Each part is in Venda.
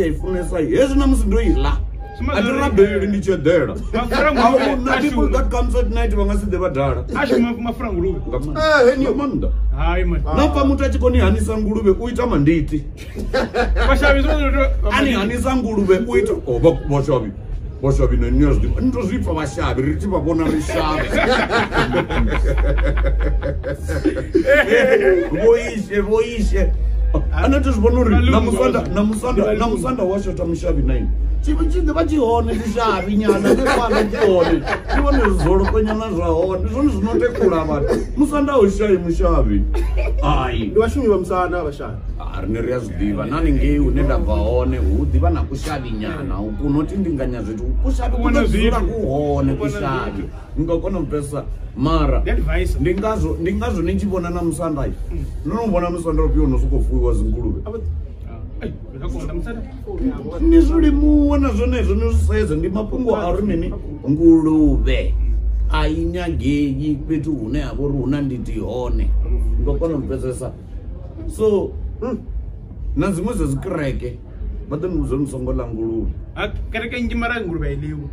ndi a i funesa hezwi na musi ndo i ḽa a thi rabeli ndi tshi eḓela. Na people that comes at night vha nga si ḓe vha dala. A shuma mafura nguluvhe. Nga maanḓa. Hai man. Na pfa muthu a tshi koni hanisa nguluvhe u ita manditi. Vhashavhi zwo Ani hanisa nguluvhe u ita oh vhashavhi. Vhashavhi na nṋe zwi ndo zwi pfa vhashavhi ri tshi vha vhona ri shavhe. Vho ishe. Ana to zwi vhona uri na musanda wa shota mushavhi nine. Tshivhi tshi ḓivha tshi hone tshishavhi nyana nefana tshi hone. Ndi vhone zwizolokonyana zwa hone zwone zwino tekula vhathu. Musanda u shayi mushavhi. Ai. Ndi vhashumi vha musanda vhashavhi. A rine ri a zwi ḓivha na haningei hune nda bva hone hu ḓivha na kushavhi nyana kunoti ndinganya zwithu kushavhi ku ḓo dzula ku hone kushavhi. Nga kona u pfesesa mara ndi ngazwo ni tshi vhona na musanda. No no vhona musanda ufhio no sokou fuwiwa dzinguluvhe. Ni zwi limuwe na zwenezwo ni zwi sedze ndi mafhungo a uri mini nguluvhe a i nyagei fhethu hune ha vha uri hu na nditi hone. Nga kona u pfesesa. So na dziṅwe dza dzikereke vha ḓo ni vhudza uri ni songo ḽa nguluvhe. Kereke nnzhi mara nguluvhe a i ḽiwi.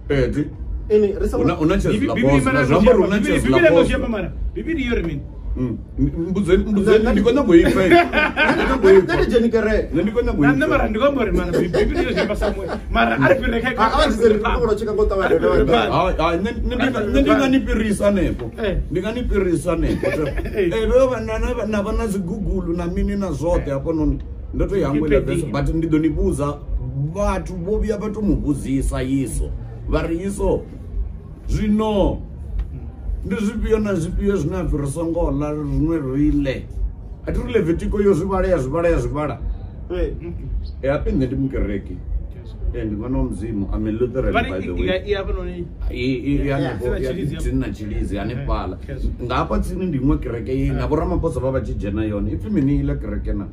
Ee. Una chezula boss na zwi amba uri una chezula boss. Bivhili yo ri mini? Mbudzeni ndi khou nyago i pfa. Nṋe ndi dzheni kereke. Nṋe ndi khou nyago i pfa. Nṋe mara ndi khou amba uri mara Bivhili yo zwi amba somewhere. Mara a ri fhire kha a vha ri khou tsheka ngo ṱavhanya. Hai nṋe ndi nga ni fhirisa hanefho. Ndi nga ni fhirisa hanefho. Vhe na vha na dzi Google na mini na zwoṱhe hafhanoni. Ndo to hangwa iḽa verse but ndi ḓo ni vhudza vhathu vho vhuya vha to mu vhudzisa Yesu. Vha ri Yesu zwino ndi zwifhio na zwifhio zwine a pfi ri songo ḽa zwiṅwe ri ḽe. A thi ri Levitiko yo zwi vhala ya zwi vhala ya zwi vhala. E hafhi nṋe ndi mukereki. Ndi ṅwana wa Mudzimu. I'm a Lutheran by the way. I tsini na Tshilidzi hanefhaḽa. Nga hafha tsini ndi iṅwe kereke ye na vhoramaphosa vha vha tshi dzhena yone. Ipfi mini iḽa kereke na?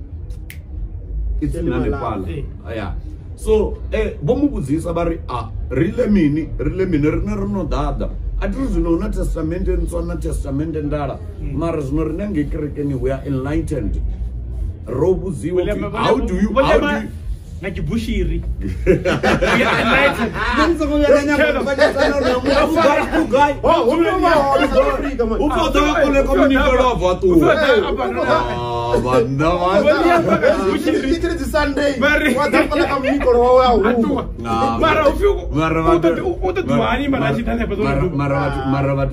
I tsini hanefhaḽa. Ya. So vho mu vhudzisa vha ri a ri ḽe mini rine ri no ḓaḓa. A thi ri zwino hu na testamente ntswa na testamente ndala mara zwino rine ngei kerekeni we are enlightened. Ro vhudziwa how do you na kibushiri. We are enlightened.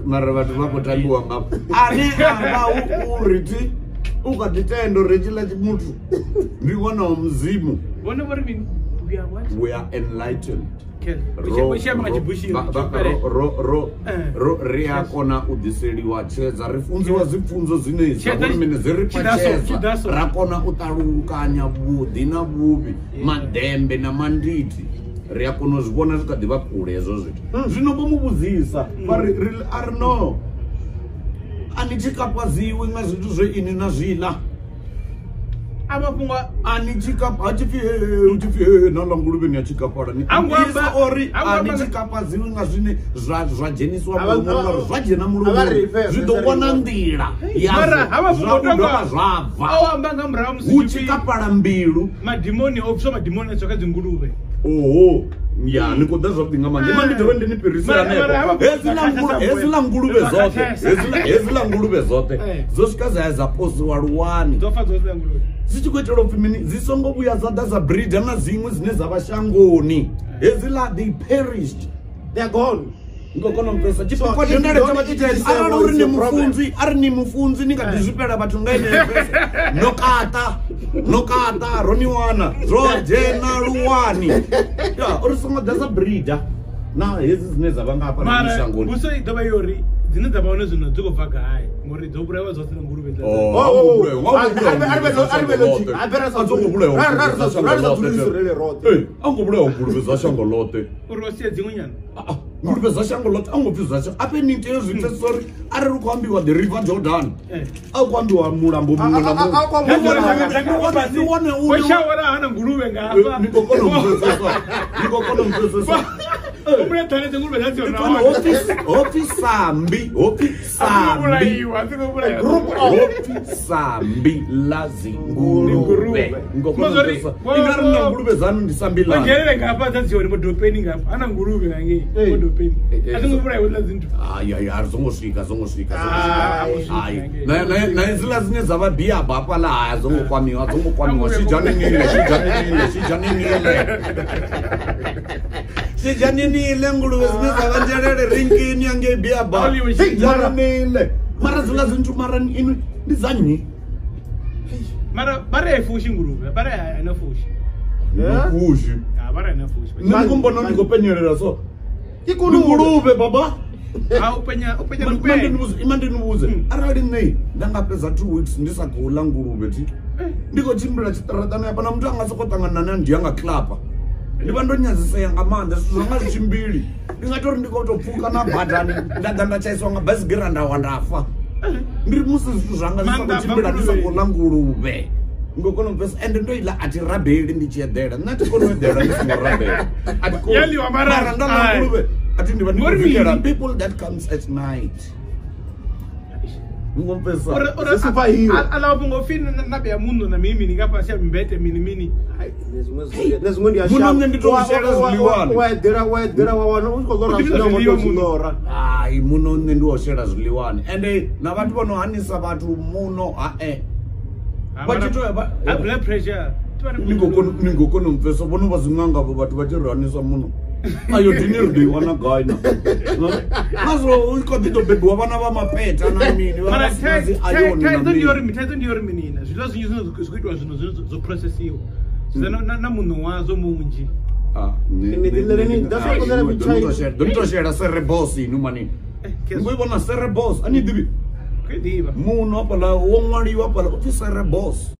Mara vhathu vha khou tambiwa ngafho. Ane a vha uri thi u kha ḓi tenda uri hetshiḽa muthu ndi ṅwana wa Mudzimu. We are enlightened. Ri a kona u ḓiseliwa tshedza, ri funziwa zwipfunzo zwine zwa uri mini zwi ri fha tshedza, ra kona u ṱalukanya vhuḓi na vhuvhi, madembe na manditi. Ri a kona u zwi vhona zwi kha ḓi vha kule hezwo zwithu. Zwino vho mu vhudzisa vha ri a ri no a ni tshikafhadziwi nga zwithu zwe ini na zwiḽa. A mafhungo a ni tshikapa tshipfi tshipfi na ḽa nguluvhe ni a tshikafhala ni ori a ni tshikafhadziwi nga zwine zwa dzheniswa mulomoni, zwa dzhena mulomoni zwi ḓo wana nḓila yazwo zwa dovha zwa bva. O amba nga murahu musi hu tshikafhala mbilu madimoni o bviswa madimoni a tswa kha dzinguluvhe. Oho ya ni khou ḓa zwavhuḓi nga maanḓa. Ima ndi dovhe ndi ni fhirise hanefho. Hedziḽa nguluvhe dzoṱhe, hedziḽa nguluvhe dzoṱhe dzo swika dza ya dza posiwa luwani. Dzo fa dzoṱhe nguluvhe. Zwi tshi khou itela upfhi mini dzi songo vhuya dza ḓa dza breeder na dziṅwe dzine dza vha shangoni. Hedziḽa they perished. They are gone. Ndi khou kona u pfesesa. Tshipikwa arali uri ni mufunzi, ari ni mufunzi ni nga ḓi zwifhela vhathu nga yeneyo verse. No kata, no kata, ro ni wana, zwo dzhena luwani. Ya, uri songo ḓa dza breeder na hedzi dzine dza vha nga hafha shangoni. Mbuso i ḓo vha yo ri dzine dza vha hone zwino dzi khou bva gai ngori dzo vhulaiwa dzoṱhe nguluvhe dza. A ngo vhulaiwa nguluvhe dza shango ḽoṱhe. Uri o sia dziṅwe nyana. Nguluvhe dza shango ḽoṱhe a ngo pfi dza shango. Ape ni tea zwi pfesesa uri arali hu khou ambiwa the river Jordan, a hu khou ambiwa mulambo muṅwe na muṅwe. Ni wane uri shawara hana nguluvhe nga hafha. Ni khou kona u pfesesa. Ni khou kona u pfesesa. Humbula ṱhane dzi nguluvhe dza dzi hone. Hopfi sambi, hopfi sambi. Hopfi sambi ḽa dzinguluvhe. Inga ri na nguluvhe dzanu ndi sambi ḽa. Ndzhelele ngafha dza dzi hone modopeni ngafha. Ana nguluvhe nga ngei modopeni. A thi ngo vhulaiwa ḽa dzinthu. Ai ai a zongo swika, zongo swika. Ai. Na hedzila dzine dza vha biaba hafhaḽa ha zongo kwamiwa, zongo kwamiwa. Shidzhaninile, shidzhaninile, shidzhaninile. Shidzhaninile nguluvhe dzine dza vha nzhelele rinkini hangei biaba. Shidzhaninile. Mara dziḽa dzinthu mara inwi ndi dza nnyi? Mara vha ri a i fushi nguluvhe, vha ri a ina fushi. Fushi. Ha vha ri a ina fushi. Nṋe ndi khou mbona ndi khou penyelela so. Ndi nguluvhe baba. Ha u penya, u penya ndi penya. Ima ndi ni vhudze. Arali nṋe nda nga fhedza 2 weeks ndi sa khou ḽa nguluvhe thi. Ndi khou tshimbila tshiṱaratani hafha na muthu a nga soko ṱangana na ndi nga klapa. Ndi vha ndo nyadzisea nga maanḓa zwithu zwa nga zwi tshimbili. Ndi nga tori ndi khou tou pfuka na badani nda ḓa nda tshaiswa nga baisigira nda wa nda fa. Ndi ri musi zwithu zwanga zwi sa khou tshimbila ndi sa khou ḽa nguluvhe. Ngo kona u pfesa ende ndo iḽa a thi rabeli ndi tshi eḓela. Nṋe a thi koni u eḓela ndi songo rabela. A thi koni. Mara nda ḽa nguluvhe a thi ndi vha ndi khou vikela people that comes at night. Ngo pfesa. A ḽa mafhungo pfi na vhea muṋo na mini mini nga fhasi ya mbete mini mini. Nṋe ndi a Muno nṋe ndi tou shela zwiḽiwani. Wa eḓela, wa eḓela wa wana u tshi khou ḽora zwine wa tou zwi ḽora. Hai muno nṋe ndi wo shela zwiḽiwani. Ende na vhathu vho no hanisa vhathu muno hae. Vha tshi to vha high blood pressure. Ni ngo kona u pfesa vhono vha dziṅanga vho vhathu vha tshi ri hanisa muno. Ayo dini ri ḓo i wana gai na. Nazwo u kho ḓi ḓo bebiwa vhana vha mapeta na mini vha Mara sina dzi ayoni na thaidzo ndi mini. uri thaidzo ndi uri mini na zwiḽiwa zwinzhi zwine zwi khou itiwa zwino zwo processiwa. Zwi na muṋo wazwo munzhi. Ḓo ni to shela cerebos inu mani. Ni khou i vhona cerebos a ni ḓivhi? Khou i ḓivha. Muno hafhaḽa wo ṅwaliwa hafhaḽa upfi cerebos.